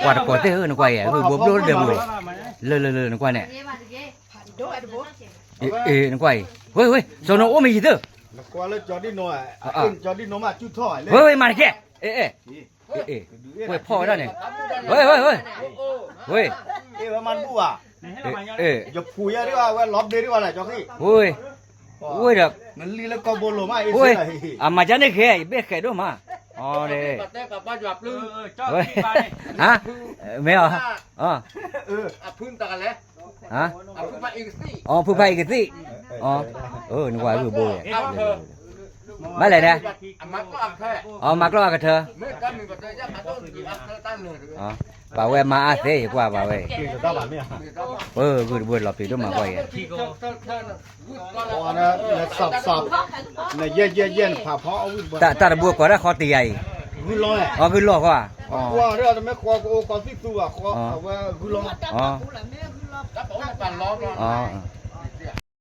ကွၢ်တကိးသ့ၣ်ဧၢ နကွၢ်အံၤ ဂုၢ်ဘိဘျိဒီးဘိ, လၢလၢလၢ နကွၢ်န့ၣ်, အ့ နကွၢ်အံၤ, ဝဲဝဲ စီၤနိအူမ့ၢ်ယံၤသၢ, ဝဲဝဲ မၤတကဲ, အ့ အ့ ဝဲဖီၣ်ဝဲဒၣ်န့ၣ်, ဝဲဝဲဝဲ, ဝဲ ယဖူယဲဒ်ဝဲ လီၤဘျ့ဒ်ဝဲလၢကၠီဃံ, ဝဲဒီး, ဝဲ အမၤကန့ၣ်ဃဲ ယဘ့ၣ်ဃဲးဒိၣ်မး, အီၤဒ့, မ့ၢ်အီၤ, အီၤ ဖုဖးအံၤကသံၣ်, အီၤ နကွၢ်ဂုၢ်ဘိ, ဘၣ်လဲၣ်ဒၣ်, အီၤ မၤကျီၢ်အကထၢ, ပာ်ဝဲမၤအါသ့ ယကွၢ်ပာ်ဝဲ, ပဂုၢ်တဘိလီၤပျံၤဒိၣ်မး ကွၢ်ယဲ, တၢ်တဘိကွၢ်ဒၣ်ဃီတယၤအံၤ, အီၤဂုၢ်လီၢ်ဃီဧါ, အီၤ